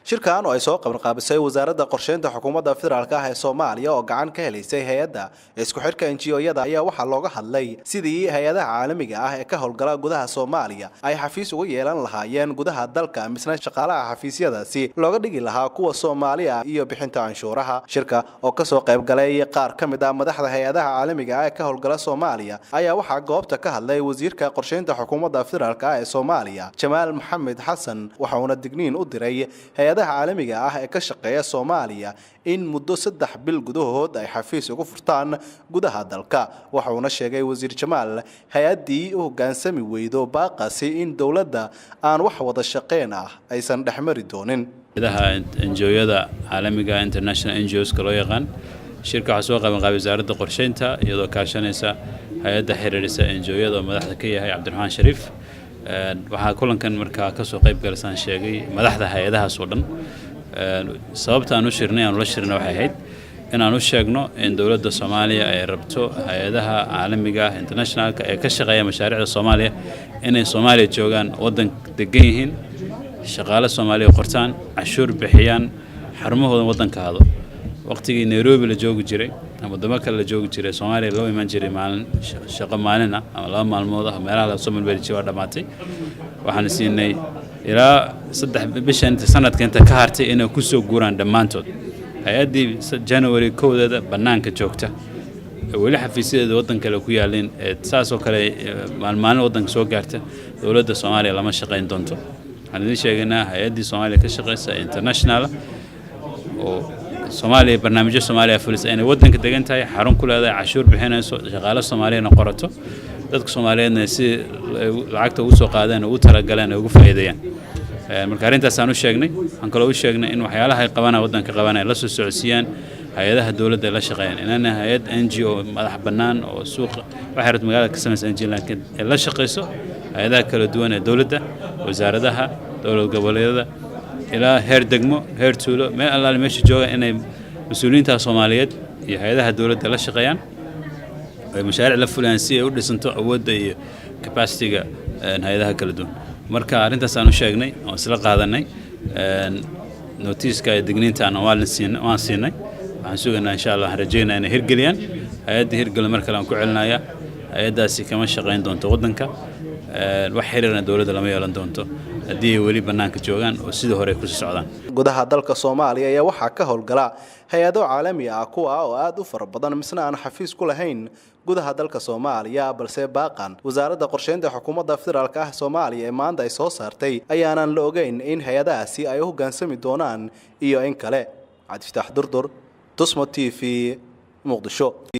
Shirkan oo ay soo qabanqaabisay Wasaaradda Qorsheynta Xukuumadda Federaalka ah ee Soomaaliya oo gacan ka helaysay hay-adda isku xidhka NGO-yada ayaa waxaa looga hadlay sidii hay-adaha caalamiga ah ee ka howlgala gudaha Soomaaliya ay xafiis uga yeelan lahaayeen gudaha dalka, misna shaqaalaha xafiisyadaasi looga dhigi lahaa kuwa Soomaaliya iyo bixinta canshuuraha. Shirka oo kasoo qaybgalay qaar ka mid ah madaxda hay-adaha caalamiga ah ee ka howlgala Soomaaliya ayaa waxaa goobta ka hadlay wasiirka qorsheynta Xukuumadda Federaalka ah ee Soomaaliya, Jamaal Maxamed Xasan, waxauna digniin u diray hay-adaha caalamiga ah ee ka shaqeeya Soomaaliya in muddo 3 bil gudahood ay xafiis ugu furtaan gudaha dalka. Waxauna sheegay wasiir Jamaal hay-addii u hoggaansami weydo baaqasi in dowladda aan wax wada shaqeyn ah aysan dhexmari doonin. Hayadaha NGO-yada caalamiga, international NGOs-ka loo yaqaan. Shirka waxaa soo qaban qaabay Wasaaradda Qorsheynta iyadoo kaashanaysa hay-adda xiriirisa NGO-yada oo madaxda ka yahay Cabdiraxmaan Shariif. Waxaa kulankan markaa kasoo qayb galasaan sheegay madaxda hay-adahaas oo dhan. Sababta aan u shirnay, aan ula shirnay, waxay ahayd inaan u sheegno in dowladda Soomaaliya ay rabto hay-adaha caalamiga ah, internationalka, ee ka shaqeeya mashaariicda Soomaaliya inay Soomaaliya joogaan, waddan degan yihiin, shaqaale Soomaaliya qortaan, cashuur bixiyaan, xarumahooda waddanka hado. Waqtigii Nairobi la joogi jiray ama waddamo kale la joogi jiray, Soomaaliya loo iman jiray maalin shaqo maalin ah ama 2 maalmood ah, meelaha lasoo melmeli jiray, waa dhammaatay. Waxaan siinay ilaa 3 bisha inta sanadka inta ka hartay inay kusoo guuraan dhammaantood. Hay-addii January 1deeda bannaanka joogta, weli xafiisyadeeda waddan kale ku yaalin, ee saasoo kale maalmaalin waddanka soo gaarta, dowladda Soomaaliya lama shaqayn doonto. Waxaan idiin sheegaynaa hay-addii Soomaaliya ka shaqaysa international oo Soomaaliya barnaamijyo Soomaaliya fulisa inay waddanka degan tahay, xarun ku leedahay, cashuur bixinayso, shaqaale Soomaaliyana qorato, dadka Soomaaliyeedna si lacagta ugu soo qaadeen, ugu talagaleen, ay ugu faa'iideeyaan. Marka arrintaasaan u sheegnay. Waxaan kaloo u sheegnay in waxyaalaha ay qabanaya waddanka qabanaya la soo socodsiiyaan hay-adaha dowladda ay la shaqeeyaan, inaana hay-ad NGO madax bannaan oo suuqa waxay rabto magaalada ka samaysa NGO, laakiin ay la shaqeyso hay-adaha kala duwan ee dowladda, wasaaradaha, dowlad goboleedyada, ilaa heer degmo, heer tuulo, meel allaale meesha jooga, inay mas-uuliyiinta Soomaaliyeed iyo hay-adaha dowladda la shaqeeyaan, ay mashaariic la fulayaan si ay u dhisanto awoodda iyo capacity-ga hay-adaha kala duwan. Marka arrintaas aan u sheegnay oo isla qaadanay. Notiiska iyo digniintaana waan siinay. Waxaan sugaynaa, insha Allah, waxaan rajeynaa inay hirgeliyaan. Hay-adda hirgelo, mar kale aan ku celinayaa, hay-addaasi kama shaqayn doonto waddanka, wax xiriirna dowladda lama yeelan doonto haddii ay weli bannaanka joogaan oo sidii hore ay kusii socdaan. Gudaha dalka Soomaaliya ayaa waxaa ka howlgala hay-ado caalami ah, kuwa oo aada u fara badan, misna aan xafiis ku lahayn gudaha dalka Soomaaliya. Balse baaqan Wasaaradda Qorsheynta Xukuumadda Federaalka ah Soomaaliya ee maanta ay soo saartay ayaanan la ogeyn in hay-adahaasi ay u hoggaansami doonaan iyo in kale. Cabdifitaax Durdur, Tusmo TV, Muqdisho.